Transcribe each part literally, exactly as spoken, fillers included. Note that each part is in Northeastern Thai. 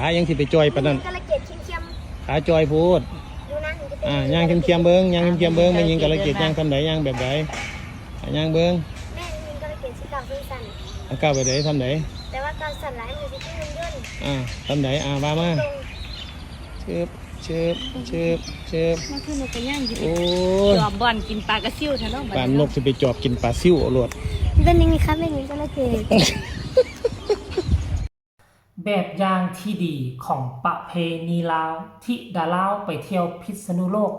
ขายังสิไปจ่อยปานนั้น แม่หญิงกาลเกตเคียมๆ ขาจ่อยโพด ดูนะ หนูจะเต้น อ่า ย่างเคียมๆเบิ่ง ย่างเคียมๆเบิ่ง แม่หญิงกาลเกตย่างส่ำใด ย่างแบบใด อ่า ย่างเบิ่ง แม่หญิงกาลเกตสิก้าวสั้นๆ อ่า ก้าวแบบใด ส่ำใด แต่ว่าก้าวสั้นหลาย มือสิคือหุ่นยนต์ อ่า ส่ำใด อ่า ว่ามา ตรง ชึบ ชึบ ชึบ ชึบ มันคือหนูก็ย่างอยู่ โอ้ย จอบบอนกินปลากระซิวแท้เนาะ บัดนี้เนาะ ปานนกสิไปจอบกินปลาซิวเอาโลด เป็นยังไงคะ แม่หญิงกาลเกต แบบอย่างที่ดีของประเพณีลาว ธิดาลาวไปเที่ยวพิษณุโลก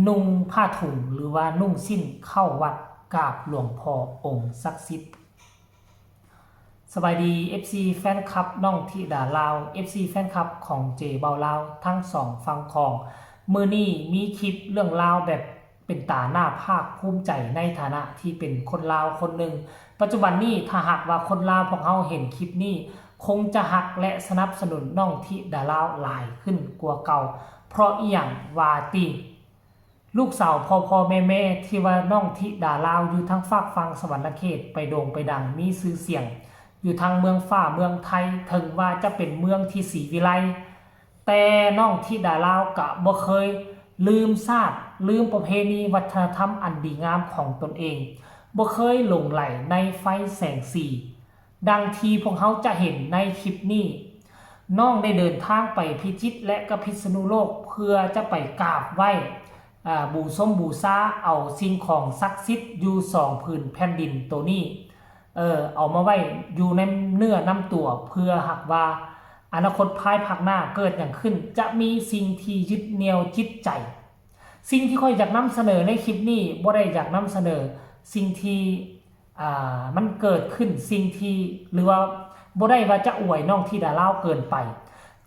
นุ่งผ้าถุงหรือว่านุ่งสิ้นเข้าวัดกราบหลวงพ่อองค์ศักดิ์สิทธิ์ สบายดี เอฟซี แฟนคลับน้องธิดาลาว เอฟซี แฟนคลับของเจเบาลาวทั้งสองฝั่งของ มื้อนี้มีคลิปเรื่องราวแบบเป็นตาหน้าภาคภูมิใจในฐานะที่เป็นคนลาวคนหนึ่ง ปัจจุบันนี้ถ้าหากว่าคนลาวพวกเฮาเห็นคลิปนี้ คงจะฮักและสนับสนุนน้องธิดาลาวหลายขึ้นกว่าเก่า เพราะอิหยังว่าติ ลูกสาวพ่อพ่อแม่แม่ที่ว่าน้องธิดาลาวอยู่ทางฟากฝั่งสวรรคเขตไปโด่งไปดังมีชื่อเสียง อยู่ทางเมืองฟ้าเมืองไทย ถึงว่าจะเป็นเมืองที่ศรีวิไล แต่น้องธิดาลาวกะบ่เคยลืมชาติ ลืมประเพณีวัฒนธรรมอันดีงามของตนเอง บ่เคยหลงใหลในไฟแสงสี ดังที่พวกเฮาจะเห็นในคลิปนี้ น้องได้เดินทางไปพิจิตรและก็พิษณุโลก เพื่อจะไปกราบไหว้ อ่า บูชมบูชาเอาสิ่งของศักดิ์สิทธิ์อยู่สองผืนแผ่นดินตัวนี้ เออ เอามาไว้อยู่ในเนื้อนำตัว เพื่อหากว่าอนาคตภายภาคหน้าเกิดหยังขึ้น จะมีสิ่งที่ยึดเหนี่ยวจิตใจ สิ่งที่ข้อยอยากนำเสนอในคลิปนี้ บ่ได้อยากนำเสนอสิ่งที่ อ่า มันเกิดขึ้นสิ่งที่ หรือว่าบ่ได้ว่าจะอวยน้องธิดาลาวเกินไป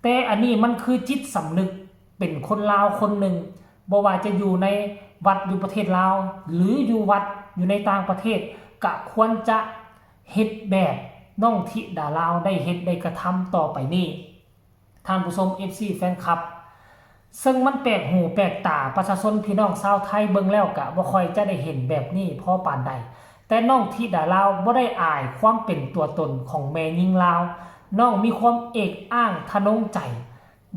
แต่อันนี้มันคือจิตสำนึกเป็นคนลาวคนหนึ่ง บ่ว่าจะอยู่ในวัดอยู่ประเทศลาว หรืออยู่วัดอยู่ในต่างประเทศ ก็ควรจะเฮ็ดแบบน้องธิดาลาวได้เฮ็ดได้กระทำต่อไปนี้ ท่านผู้ชม เอฟซี แฟนคลับ ซึ่งมันแปลกหูแปลกตา ประชาชนพี่น้องชาวไทยเบิ่งแล้วกะบ่ค่อยจะได้เห็นแบบนี้พอปานใด แต่น้องธิดาลาวบ่ได้อายความเป็นตัวตนของแม่หญิงลาว น้องมีความเอกอ้างทะนงใจ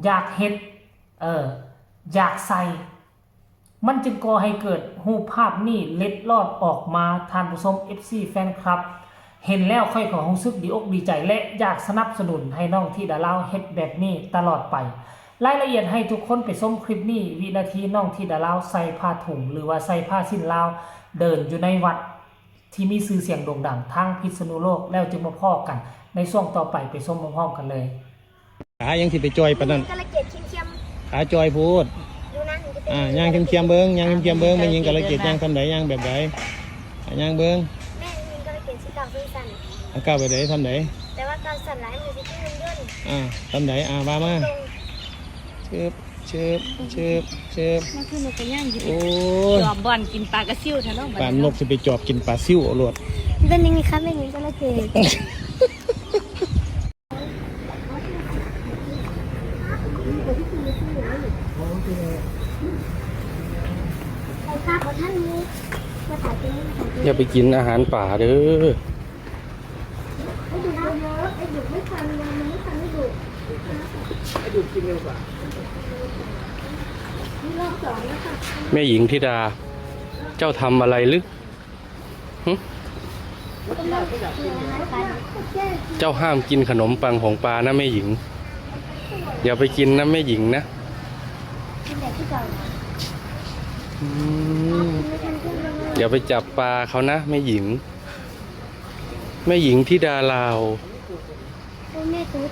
อยากเฮ็ด เออ อยากใส่ มันจึงก่อให้เกิดรูปภาพนี้เล็ดลอดออกมา ท่านผู้ชม เอฟซี แฟนคลับ เห็นแล้วข้อยก็รู้สึกดีอกดีใจ และอยากสนับสนุนให้น้องธิดาลาวเฮ็ดแบบนี้ตลอดไป รายละเอียดให้ทุกคนไปชมคลิปนี้ วินาทีน้องธิดาลาวใส่ผ้าถุง หรือว่าใส่ผ้าสิ้นลาว เดินอยู่ในวัดที่มีชื่อเสียงโด่งดังทางพิษณุโลก แล้วจึงมาพ้อกันในช่วงต่อไป ไปชมพร้อมๆกันเลย ขายังสิไปจ่อยปานนั้น แม่หญิงกาลเกตเคียมๆ ขาจ่อยโพด ดูนะ หนูจะเต้น อ่า ย่างเคียมๆเบิ่ง ย่างเคียมๆเบิ่ง แม่หญิงกาลเกตย่างส่ำใด ย่างแบบใด อ่า ย่างเบิ่ง แม่หญิงกาลเกตสิก้าวสั้นๆ อ่า ก้าวแบบใด ส่ำใด แต่ว่าก้าวสั้นหลาย มือสิคือหุ่นยนต์ อ่า ส่ำใด อ่า ว่ามา ตรง ชึบ ชึบ ชึบ ชึบ มันคือหนูก็ย่างอยู่ โอ้ย จอบบอนกินปลากระซิวแท้เนาะ บัดนี้เนาะ ปานนกสิไปจอบกินปลาซิวเอาโลด เป็นยังไงคะ แม่หญิงกาลเกต อย่าไปกินอาหารป่าเด้อ แม่หญิงธิดา เจ้าทำอะไรลึก หึ เจ้าห้ามกินขนมปังของปานะแม่หญิง อย่าไปกินนะแม่หญิงนะ อืม อย่าไปจับปาเขานะแม่หญิง แม่หญิงธิดาลาว โอ้ยแม่ตุ๊ด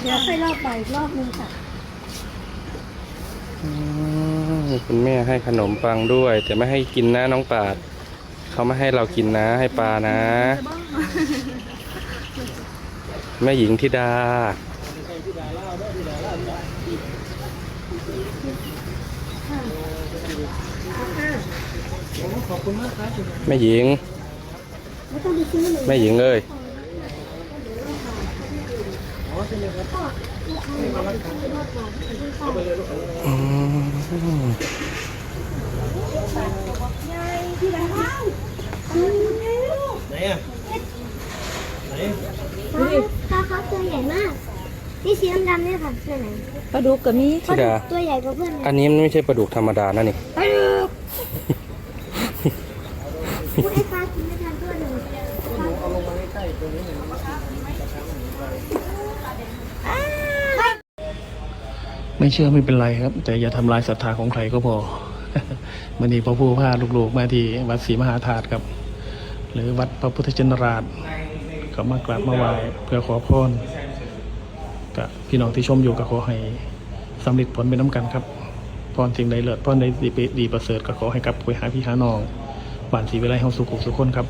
เดี๋ยวค่อยลอกไปอีกรอบนึงค่ะ อืม คุณแม่ให้ขนมปังด้วย แต่ไม่ให้กินนะน้องปาด เขาไม่ให้เรากินนะ ให้ปานะ แม่หญิงธิดา แม่หญิง แม่หญิงเอ้ย อืม ไหนอะ ไหน ดูดิ ปลาเขาตัวใหญ่มาก นี่สีดำๆเนี่ยค่ะตัวไหน ปลาดุกก็มี ปลาดุกตัวใหญ่กว่าเพื่อนเลย อันนี้มันไม่ใช่ปลาดุกธรรมดานะนี่ ปลาดุกพูดให้ปลากินไม่ทันตัวหนึ่ง ไม่เชื่อไม่เป็นไรครับ แต่อย่าทำลายศรัทธาของใครก็พอ วันนี้พ่อผู้พาลูกๆมาที่วัดศรีมหาธาตุครับ หรือวัดพระพุทธชินราช ก็มากราบมาไหว้เพื่อขอพรกับพี่น้องที่ชมอยู่ก็ขอให้สำเร็จผลไปน้ำกันครับ พรสิ่งใดเลิศพรใดดีประเสริฐก็ขอให้กลับไปหาพี่หาน้องบ้านศรีวิไลเฮาสุขุสุขคนครับ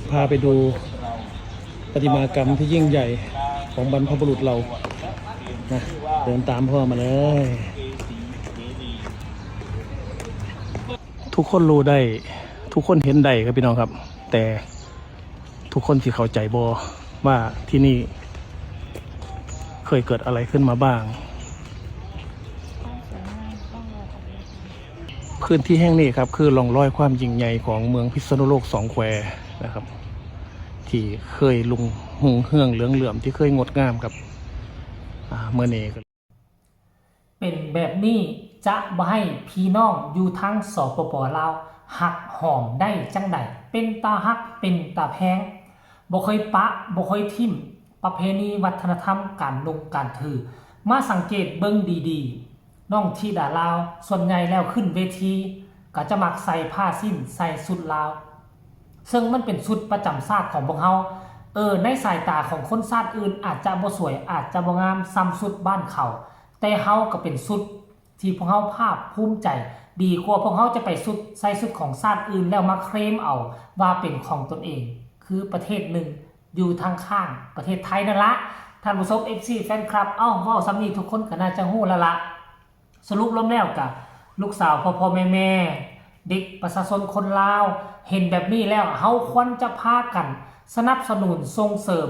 พาไปดูประติมากรรมที่ยิ่งใหญ่ของบรรพบุรุษเรานะเดินตามพ่อมาเลย ทุกคนรู้ได้ ทุกคนเห็นได้ครับพี่น้องครับ แต่ทุกคนสิเข้าใจบ่ว่าที่นี่เคยเกิดอะไรขึ้นมาบ้าง พื้นที่แห่งนี้ครับคือร่องรอยความยิ่งใหญ่ของเมืองพิษณุโลกสองแควนะครับ ที่เคยรุ่งเรืองเหลืองเหลื่อมที่เคยงดงามครับอ่าเมื่อนี้ก็ เป็นแบบนี้จะบ่ให้พี่น้องอยู่ทาง สปป ลาว ฮักหอมได้จั่งใด เป็นตาฮัก เป็นตาแพง บ่เคยปะ บ่เคยถิ่ม ประเพณีวัฒนธรรมการนุ่งการถือ มาสังเกตเบิ่งดีๆ น้องธิดาลาว ส่วนใหญ่แล้วขึ้นเวที ก็จะมักใส่ผ้าสิ้น ใส่ชุดลาว ซึ่งมันเป็นชุดประจำชาติของพวกเฮา เออ ในสายตาของคนชาติอื่นอาจจะบ่สวย อาจจะบ่งามส่ำชุดบ้านเขา แต่เฮาก็เป็นชุดที่พวกเฮาภาคภูมิใจ ดีกว่าพวกเฮาจะไปชุด ใส่ชุดของชาติอื่นแล้วมาเคลมเอาว่าเป็นของตนเอง คือประเทศหนึ่งอยู่ทางข้างประเทศไทยนั่นละ ท่านผู้ชม เอฟซี แฟนคลับ เอ้า เว้าส่ำนี้ทุกคนก็น่าจะฮู้แล้วละ สรุปรวมแล้วกะลูกสาวพ่อพ่อแม่แม่เด็กประชาชนคนลาว เห็นแบบนี้แล้วเฮาควรจะพากันสนับสนุนส่งเสริม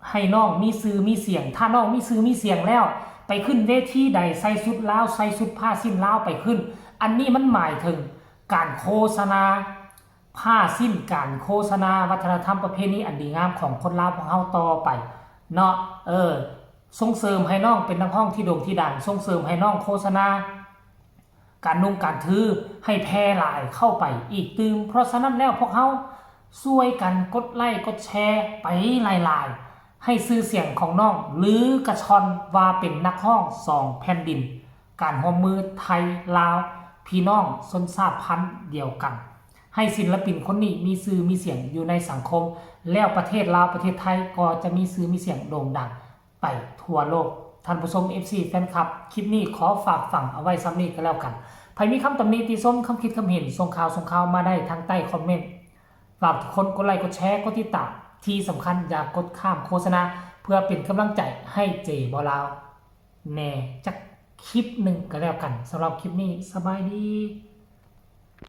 ให้น้องมีชื่อมีเสียง ถ้าน้องมีชื่อมีเสียงแล้ว ไปขึ้นเวทีใดใส่ชุดลาวใส่ชุดผ้าสิ้นลาวไปขึ้น อันนี้มันหมายถึงการโฆษณา ผ้าสิ้นการโฆษณาวัฒนธรรมประเพณีอันดีงามของคนลาวพวกเฮาต่อไปเนาะ เออ ส่งเสริมให้น้องเป็นนักร้องที่โด่งที่ดัง ส่งเสริมให้น้องโฆษณา การนุ่งการถือให้แพร่หลายเข้าไปอีกตื่ม เพราะฉะนั้นแล้วพวกเฮาช่วยกันกดไลค์กดแชร์ไปหลายๆ ให้ชื่อเสียงของน้องลือกระชอนว่าเป็นนักร้องสองแผ่นดิน การร่วมมือไทยลาว พี่น้องชนชาติพันธุ์เดียวกัน ให้ศิลปินคนนี้มีชื่อมีเสียงอยู่ในสังคม แล้วประเทศลาวประเทศไทยก็จะมีชื่อมีเสียงโด่งดังไปทั่วโลก ท่านผู้ชม เอฟซี แฟนคลับ คลิปนี้ขอฝากฝังเอาไว้ส่ำนี้ก็แล้วกัน ใผมีคำตำหนิติชม คำคิดคำเห็น ส่งข่าวส่งข่าวมาได้ทางใต้คอมเมนต์ ฝากทุกคนกดไลค์กดแชร์กดติดตาม ที่สำคัญอย่ากดข้ามโฆษณา เพื่อเป็นกำลังใจให้เจบ่าวลาว แหน่จักคลิปหนึ่งก็แล้วกัน สำหรับคลิปนี้สบายดี